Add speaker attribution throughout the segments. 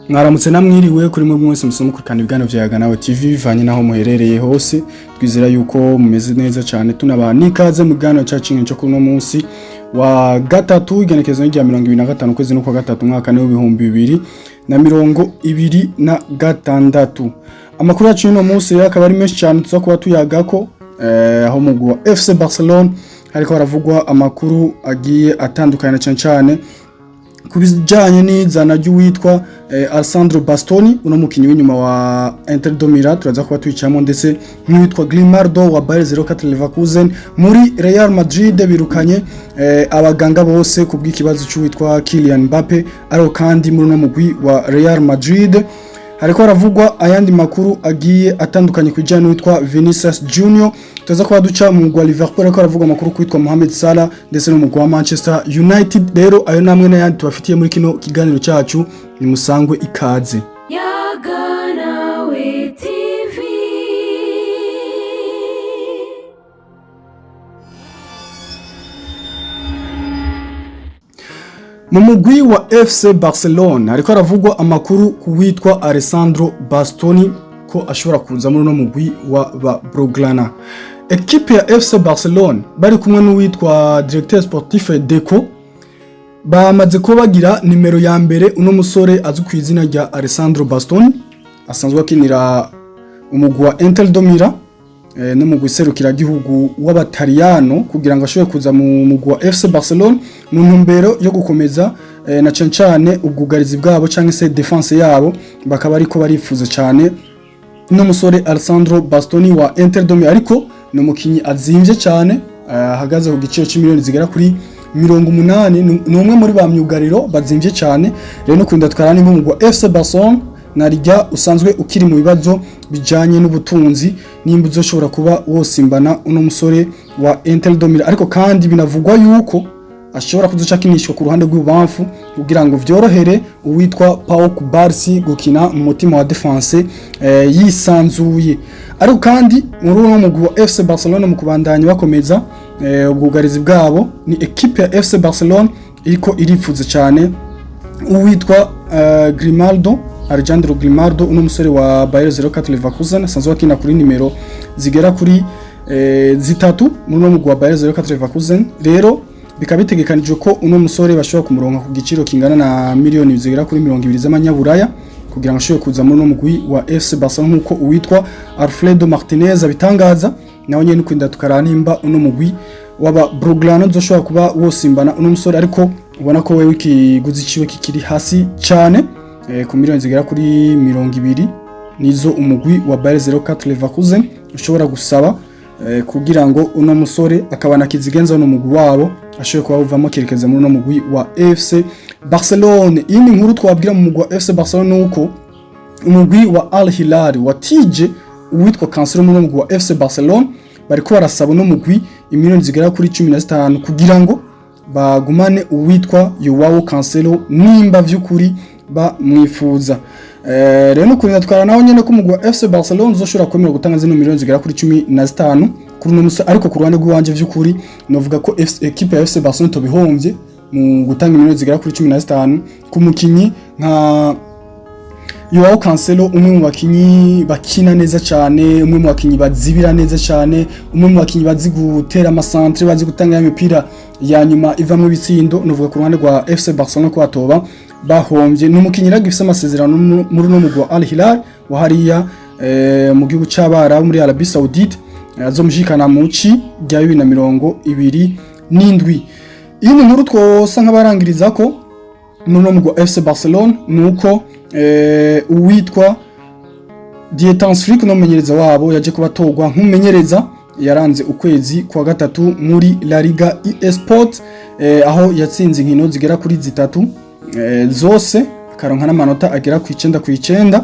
Speaker 1: Mwaramutse namwiriwe kuri mwe mwese musoma kurikana ibiganiro vya Yaga Nawe TV bivanye naho muherereye hose. Twizera yuko mumeze neza cyane, tunabaha n'ikaze mu kiganiro cacu cyo kuno munsi wa gatatu, igenekerezo rya 25 kwezi n'ukwa gatatu, umwaka w'2026. Amakuru yacu y'uno munsi rero akaba ari menshi cyane tuza kuba tuyagako, aho mugwi wa FC Barcelona hariko haravugwa amakuru agiye atandukanye, cyane cyane ku bijyanye n'izana ry'uwitwa Alessandro Bastoni, uno mukinyi w'inyuma wa Inter de Milan, turaza kuba twicamo, ndetse n'uwitwa Grimaldo wa Bayer 04 Leverkusen. Muri Real Madrid birukanye abaganga bose ku bw'ikibazo cy'uwitwa Kylian Mbappe. Ariko kandi muri uno mugwi wa Real Madrid hariko haravugwa ayandi makuru agiye atandukanye ku bijyanye n'uwitwa Vinicius Junior. Tuza kuba duca mu mugwi wa Liverpool, ariko haravugwa amakuru kwitwa Mohamed Salah, ndetse no mu mugwi wa Manchester United. Rero ayo namwe n'ayandi tubafitiye muri kino kiganiro cyacu, ni musangwe ikaze.
Speaker 2: Yaga Nawe TV.
Speaker 1: Mu mugwi wa FC Barcelona hariko haravugwa amakuru ku witwa Alessandro Bastoni, ko ashobora kuza muri uno mugwi wa ba Blaugrana. Ekipe ya FC Barcelona bari kumwe n'uwitwa directeur sportif Deco bamaze kuba bagira nimero ya mbere uno musore azwi ku izina rya Alessandro Bastoni, asanzwe akinira umugwi wa Inter de Milan no mu gihugu w'Abataliyano, kugira ngo ashobore kuza mu mugwi wa FC Barcelona mu ntumbero yo gukomeza na cane cane ubwugarizi bwabo cyangwa se défense yabo. Bakaba ariko barifuza cyane n'umusore Alessandro Bastoni wa Inter de Milan, ariko ni umukinyi azimvye cyane, ahagaze ku giciro c'imiliyoni zigera kuri 80. Ni umwe muri ba myugariro bazimvye cyane. Rero no kurinda twara nimba umugwi wa FC Barcelona na Liga usanzwe ukiri mu bibazo bijanye n'ubutunzi, nimba uzoshobora kuba wosimbana uno musore wa Inter de Milan. Ariko kandi binavugwa yuko ashobora kuzoca akinishwa ku ruhande rw'ibubamfu kugira ngo vyorohere uwitwa Pau Cubarsí gukina mu mutima wa défense yisanzuye. Ariko kandi muri uno mugwi wa FC Barcelona, mu kubandanya bakomeza ubwugarizi bwabo, ni equipe ya FC Barcelona iriko irifuza cyane uwitwa Grimaldo, Alejandro Grimaldo, uno musore wa Bayer 04 Leverkusen asanzwe akina kuri nimero zigera kuri 3 muri uno mugwi wa Bayer 04 Leverkusen. Rero bikaba bitegekanijwe ko uno musore bashobora kumuronka ku giciro kingana na miliyoni zigera kuri 20 z'amanyaburaya kugira ngo ashobore kuza muri uno mugwi wa FC Barcelona, nkuko uwitwa Alfredo Martinez abitangaza. Nawe nyene nukwinda tukaraba nimba uno mugwi waba Blaugrana uzoshobora kuba wosimbana uno musore, ariko ubona ko wewe ikiguzi ciwe kikiri hasi cyane, ku miliyoni zigera kuri 20 nizo umugwi wa Bayer 04 Leverkusen ushobora gusaba kugira ngo uno musore akaba na kizigenza uno mugwi wabo ashobore kuba uvamo kerekeza muri uno mugwi wa FC Barcelone. Iyi nkuru twabwira mu mugwi wa FC Barcelona nuko umugwi wa Al Hilal watije uwitwa Cancelo muri uno mugwi wa FC Barcelona. Bariko barasaba uno mugwi imiliyoni zigera kuri 15 kugira ngo bagumane uwitwa Joao Cancelo nimba vy'ukuri bamwifuza. Rero no kurinda twara naho nyene ko umugwi wa FC Barcelona uzoshobora kwemera gutanga zino miliyoni zigera kuri 15 kuri uno musore. Ariko ku ruhande rw'iwanje, vy'ukuri novuga ko equipe ya FC Barcelona tobihomvye mu gutanga miliyoni zigera kuri 15 ku mukinyi nka Joao Cancelo, umwe mu bakinyi bakina neza cyane, umwe mu bakinyi bazibira neza cyane, umwe mu bakinyi bazi gutera amacentre, bazi gutanga imipira ya nyuma ivamwo ibitsindo. Novuga ku ruhande rwa FC Barcelona ko batoba bahombye. Ni umukinyi rero agifise amasezerano muri uno mugwi wa Al Hilal wa hariya mu gihugu c'Abarabu, muri Arabie Saoudite, azomushikana mu ci rya 2027. Iyi ni inkuru twosa nk'abarangiriza ko muri uno mugwi wa FC Barcelona, nuko uwitwa Dieter Flick, n'umumenyereza wabo, yaje kubatorwa nk'umumenyereza yaranze ukwezi kwa gatatu muri La Liga EA Sport, aho yatsinze inkino zigera kuri 3 zose, akaronka n'amanota agera ku 9 ku 9.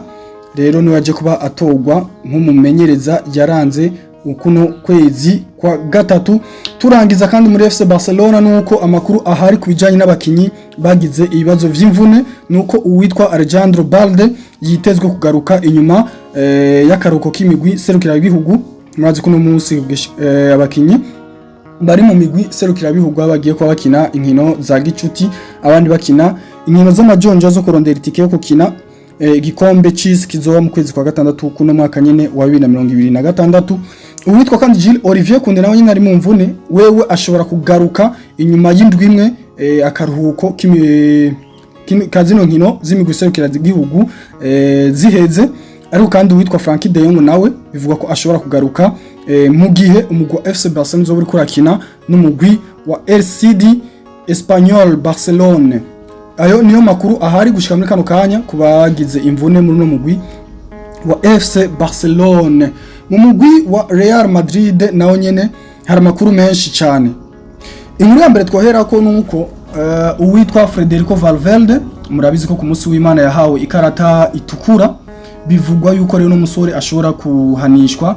Speaker 1: Rero niwe yaje kuba atorwa nk'umumenyereza yaranze ukuno kwezi kwa gatatu. Turangiza kandi muri FC Barcelona, nuko amakuru ahari ku bijanye n'abakinyi bagize ibibazo vy'imvune, nuko uwitwa Alejandro Balde yitezwe kugaruka inyuma y'akaruhuko k'imigwi serukira ibihugu. Murazi kuno munsi abakinyi Bari mu migwi serukirabihugu bagiye kuba bakina inkino za gicuti, abandi bakina inkino z'amajonjo zo kurondera itike yo gukina igikombe c'isi kizoba mu kwezi kwa gatandatu kuno mwaka nyene wa 2026. Uwitwa kandi Jules Olivier Koundé nawe nyine ari mu mvune, wewe ashobora kugaruka inyuma y'indwi imwe, akaruhuko ka zino nkino z'imigwi serukiragihugu ziheze. Ariko kandi uwitwa Frenkie de Jong nawe bivugwa ko ashobora kugaruka mu gihe umugwi wa FC Barcelona uzoba uriko urakina n'umugwi wa RCD Espanyol Barcelone. Ayo niyo makuru ahari gushika muri kano kanya ku bagize imvune muri uno mugwi wa FC Barcelone. Mu mugwi wa Real Madrid nawo nyene hari amakuru menshi cyane. Inkuru ya mbere twoherako nuko uwitwa Federico Valverde, murabizi ko ku munsi w'Imana yahawe ikarata itukura. Bivugwa yuko rero n'umusore ashobora kuhanishwa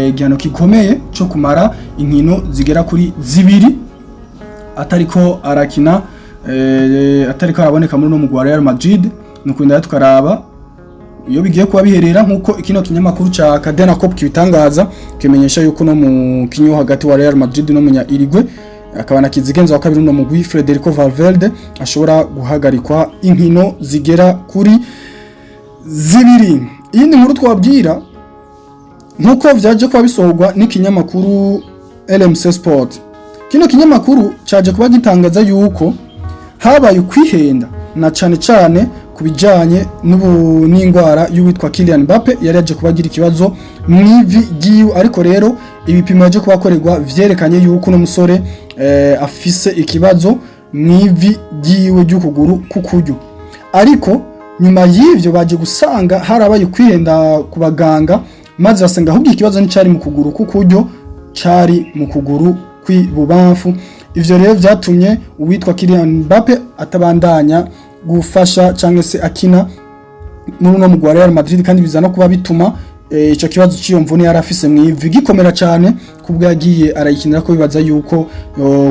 Speaker 1: igihano gikomeye cyo kumara inkino zigera kuri 2 atariko arakina, atariko araboneka muri uno mugwi wa Real Madrid. Nuko tukaraba iyo bigiye kuba biherera, nkuko ikino kinyamakuru ca Cadena Cope kibitangaza, kimenyesha yuko no mu kinyo hagati wa Real Madrid no munya Uruguay akaba na kizigenza wa kabiri no mugwi Federico Valverde ashobora guhagarikwa inkino zigera kuri 2. Iyindi nkuru twabwira, nkuko vyaje kuba bisohorwa n'ikinyamakuru LMC Sport, kino kinyamakuru caje kuba gitangaza yuko habaye ukwihenda na cane cane ku bijanye n'ingwara y'uwitwa Kylian Mbappe. Yari yaje kuba agira ikibazo mw'ivi ryiwe, ariko rero ibipimo yaje kuba akorerwa vyerekanye yuko uno musore afise ikibazo mw'ivi ryiwe ry'ukuguru k'ukuryo. Ariko nyuma y'ivyo baje gusanga harabaye kwihenda ku baganga, maze basanga ahubwo ikibazo nticari mu kuguru k'ukuryo, cari mu kuguru kw'ibubamfu. Ivyo rero vyatumye uwitwa Kylian Mbappe atabandanya gufasha cyangwa se akina muri uno mugwi wa Real Madrid, kandi biza no kuba bituma ico kibazo c'iyo mvune yari afise mw'ivi gikomera cyane, kubwo yagiye arayikinira ko bibaza yuko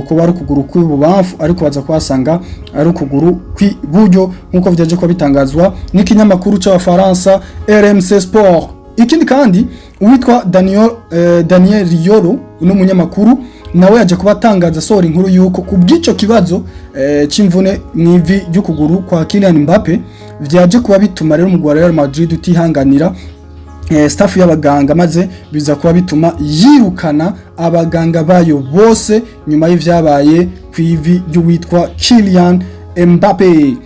Speaker 1: kuba ari ukuguru kw'ibubamfu, ariko baza kuhasanga ari ukuguru kw'iburyo, nk'uko vyaje kuba bitangazwa n'ikinyamakuru c'Abafaransa RMC Sport. Ikindi kandi, uwitwa Daniel Riolo, uno munyamakuru nawe yaje kuba atangaza, asohora inkuru yuko ku bw'ico kibazo c'imvune mw'ivi ry'ukuguru kwa Kylian Mbappe, vyaje kuba bituma rero umugwi wa Real Madrid utihanganira staff y'abaganga, maze biza kuba bituma yirukana abaganga bayo bose nyuma y'ivyabaye kw'ivi ry'uwitwa Kylian Mbappe.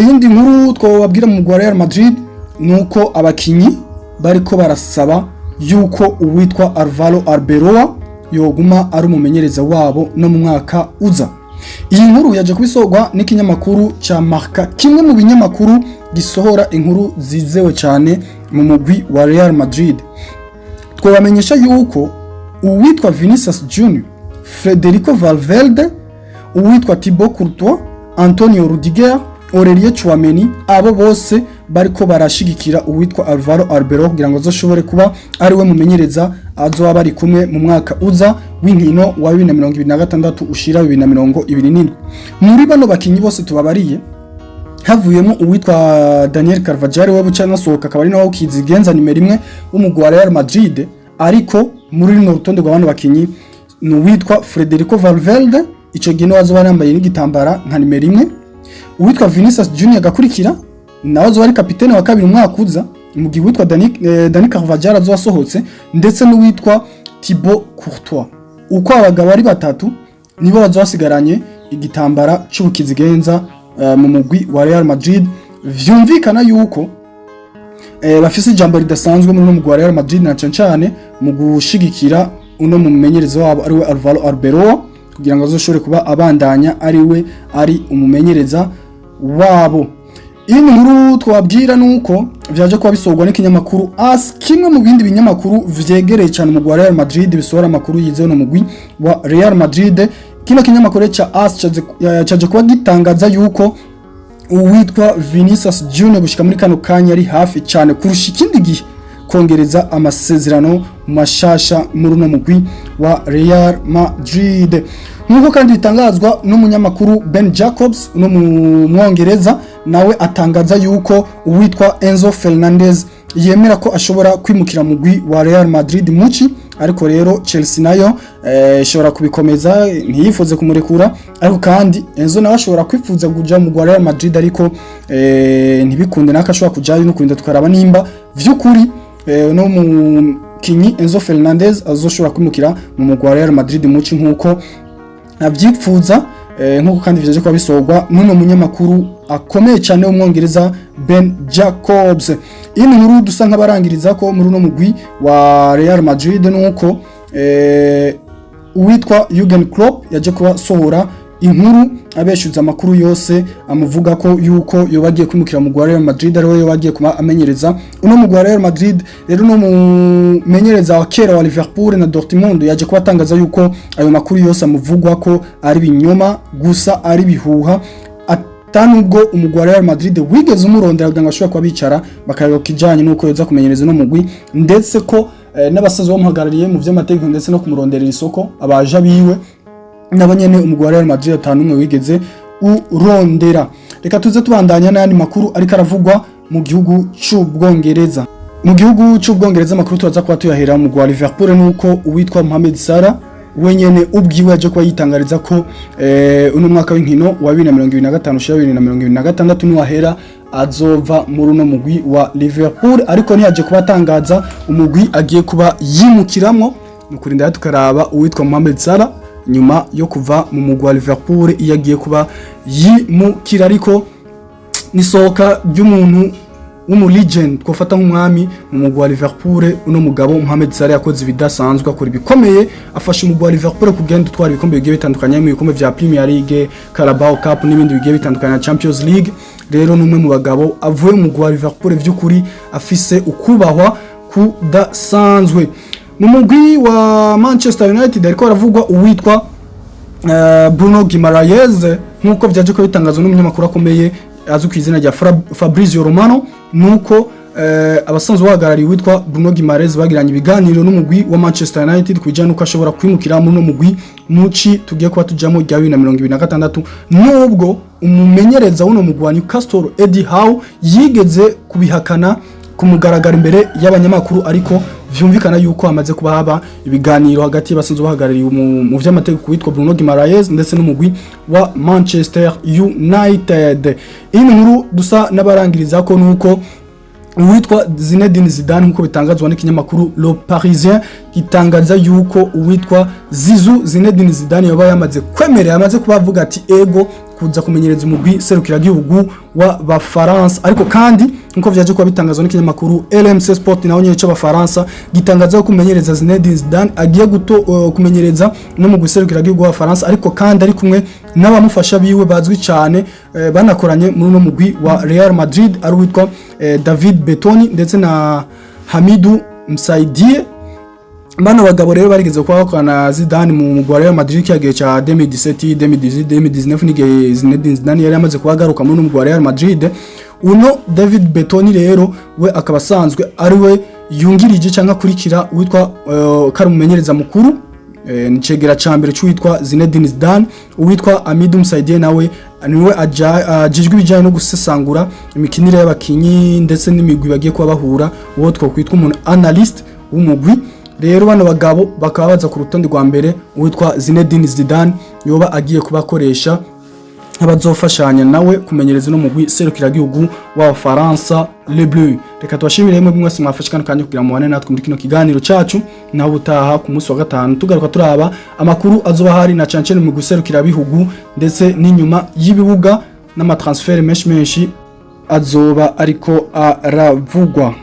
Speaker 1: Iyindi nkuru twababwira mu mugwi wa Real Madrid nuko abakinyi bariko barasaba yuko uwitwa Alvaro Arbeloa yoguma ari umumenyereza wabo no mu mwaka uza. Iyi nkuru yaje kubisohorwa n'ikinyamakuru ca Marca, kimwe mu binyamakuru gisohora inkuru zizewe cyane mu mugwi wa Real Madrid. Twabamenyesha yuko uwitwa Vinicius Junior, Federico Valverde, uwitwa Thibaut Courtois, Antonio Rudiger, Aurelien Tchouameni, abo bose bariko barashigikira uwitwa Alvaro Arbeloa kugira ngo azoshobore kuba ari we mumenyereza azoba bari kumwe mu mwaka uza w'inkino wa 2026 ushira 2027. Muri bano bakinyi bose tubabariye, havuyemo uwitwa Daniel Carvajal, we buca nasohoka, akaba ari nawe ukizigenza nimero 1 w'umugwi wa Real Madrid. Ariko muri runo rutonde rwa bano bakinyi ni uwitwa Federico Valverde, ico gihe niwe azoba yambaye n'igitambara nka nimero 1, uwitwa Vinicius Junior agakurikira, nawe azoba ari kapitene wa kabiri umwaka uza, mu gihe uwitwa Dani Carvajal azoba asohotse, ndetse n'uwitwa Thibaut Courtois. Uko abagabo ari batatu nibo bazoba basigaranye igitambara c'ubukizigenza mu mugwi wa Real Madrid. Vyumvikana yuko bafise ijambo ridasanzwe muri uno mugwi wa Real Madrid, na cane cane mu gushigikira uno mumenyereza wabo ariwe Alvaro Arbeloa, kugira ngo azoshobore kuba abandanya ariwe ari umumenyereza wabo. Iyi nkuru twabwira nuko vyaje kuba bisohorwa n'ikinyamakuru AS, kimwe mu bindi binyamakuru vyegereye cyane umugwi wa Real Madrid, bisohora amakuru yizewe no mugwi wa Real Madrid. Kino kinyamakuru ca AS caje kuba gitangaza yuko uwitwa Vinicius Junior gushika muri kano kanya ari hafi cyane kurusha ikindi gihe kongereza amasezerano mashasha muri uno mugwi wa Real Madrid. Nk'uko kandi bitangazwa n'umunyamakuru Ben Jacobs, uno mu Mwongereza, nawe atangaza yuko uwitwa Enzo Fernandez yemera ko ashobora kwimukira mugwi wa Real Madrid muci. Ariko rero Chelsea nayo ishobora kubikomeza, ntiyifuze kumurekura. Ariko kandi Enzo nawe ashobora kwifuza kuja mu Real Madrid, ariko ntibikunde, nako ashobora kujayo no kurinda tukaraba nimba vy'ukuri no mukinyi Enzo Fernandez azoshobora kwimukira mu mugwi wa Real Madrid muci nkuko avyipfuza, nkuko kandi vyaje kuba bisorwa n'uno munyamakuru akomeye cyane w'Umwongereza Ben Jacobs. Iyi nkuru dusa nk'abarangiriza ko muri uno mugwi wa Real Madrid nuko uwitwa Jurgen Klopp yaje kuba sohora inkuru abeshuza amakuru yose amuvuga ko yuko yoba agiye kwimukira mu Real Madrid, ariwe yoba agiye kuba amenyereza uno mugwi wa Real Madrid. Rero no mumenyereza wa kera wa Liverpool na Dortmund yaje kuba atangaza yuko ayo makuru yose amuvugwa ko ari binyoma gusa, ari bihuha, atanubwo umugwi wa Real Madrid wigeze umurondera kugira ngo ashobore kuba bicara bakayaga kijanye nuko yoza kumenyereza uno mugwi, ndetse ko n'abasaza bamuhagarariye mu vy'amategeko ndetse no kumuronderera isoko, abaja biwe nabo nyene, umugwi wa Real Madrid atanu umwe wigeze urondera. Reka tuze tubandanya n'ayandi makuru ariko aravugwa mu gihugu c'Ubwongereza. Mu gihugu c'Ubwongereza amakuru turaza kuba tuyahera mu mugwi wa Liverpool, nuko uwitwa Mohamed Salah wenyene ubwiwe yaje kuba yitangariza ko uno mwaka w'inkino wa 2025 ushira 2026 niwahera azova muri uno mugwi wa Liverpool, ariko ntiyaje kuba atangaza umugwi agiye kuba yimukiramwo. Nukurinda tukaraba uwitwa Mohamed Salah nyuma yo kuva mu mugwi wa Liverpool iyo agiye kuba yimukira. Ariko nisohoka ry'umuntu w'umu legend twafata nk'umwami mu mugwi wa Liverpool. Uno mugabo Mohamed Salah yakoze ibidasanzwe, akora ibikomeye, afasha umugwi wa Liverpool kugenda utwara ibikombe bigiye bitandukanye, mu bikombe vya Premier League, Carabao Cup n'ibindi bigiye bitandukanye na Champions League. Rero n'umwe mu bagabo avuye mu mugwi wa Liverpool vy'ukuri afise ukubahwa kudasanzwe. Mu mugwi wa Manchester United ariko haravugwa uwitwa Bruno Guimaraes, nkuko vyaje ko bitangazwa n'umunyamakuru akomeye azwi ku izina rya Fabrizio Romano, nuko abasanzwe bahagarariye uwitwa Bruno Guimaraes bagiranye ibiganiro n'umugwi wa Manchester United ku bijyanye n'uko ashobora kwimukira muri uno mugwi muci tugiye kuba tujamo rya 2026, nubwo umumenyereza w'uno mugwi wa Newcastle Eddie Howe yigeze kubihakana kumugaragara imbere y'abanyamakuru. Ariko vyumvikana yuko hamaze kuba haba ibiganiro hagati y'abasanzwe bahagarariye mu vy'amategeko witwa Bruno Guimaraes ndetse n'umugwi wa Manchester United. Iyi nkuru dusa n'abarangiriza ko nuko uwitwa Zinedine Zidane, nkuko bitangazwa n'ikinyamakuru Le Parisien, gitangaza yuko uwitwa Zizou Zinedine Zidane yaba yamaze kwemerera, yamaze kuba avuga ati ego kuza kumenyereza umugwi serukiragihugu wa Bafaransa. Ariko kandi nkuko vyaje kuba bitangazwa n'ikinyamakuru RMC Sport naho nyene c'Abafaransa, gitangaza ko kumenyereza Zinedine Zidane agiye guto kumenyereza no mu guserukiragihugu w'Abafaransa, ariko kandi ari kumwe n'abamufasha biwe bazwi cyane, banakoranye muri uno mugwi wa Real Madrid, ari uwitwa David Bettoni ndetse na Hamidou Msaidie. Bano bagabo rero barigeze kuba bakorana na Zidane mu mugwi wa Real Madrid cyagihe ca 2017, 2018, 2019, n'igihe Zinedine Zidane yari yamaze kuba agaruka muri uno mugwi wa Real Madrid. Uno David Bettoni rero we akaba asanzwe ari we yungirije cyangwa akurikira uwitwa kari umumenyereza mukuru, ni cegera ca mbere c'uwitwa Zinedine Zidane. Uwitwa Hamidou Msaidie nawe niwe ajejwe ibijanye no gusesangura imikinire y'abakinyi ndetse n'imigwi bagiye kuba bahura, uwo twokwitwa umuntu analyst w'umugwi. Rero bano bagabo bakaba baza ku rutonde rwa mbere uwitwa Zinedine Zidane yoba agiye kubakoresha abazofashanya nawe kumenyereza no mugwi serukiragihugu w'Abafaransa, Les Bleus. Reka tubashimire mwebwe mwese mwafashe kano kanya kugira mubane natwe muri kino kiganiro cacu. Naho ubutaha ku munsi wa gatanu tugaruka turaba amakuru azoba hari na cane cane mu guserukira bihugu ndetse n'inyuma y'ibibuga n'ama transfert menshi menshi azoba ariko aravugwa.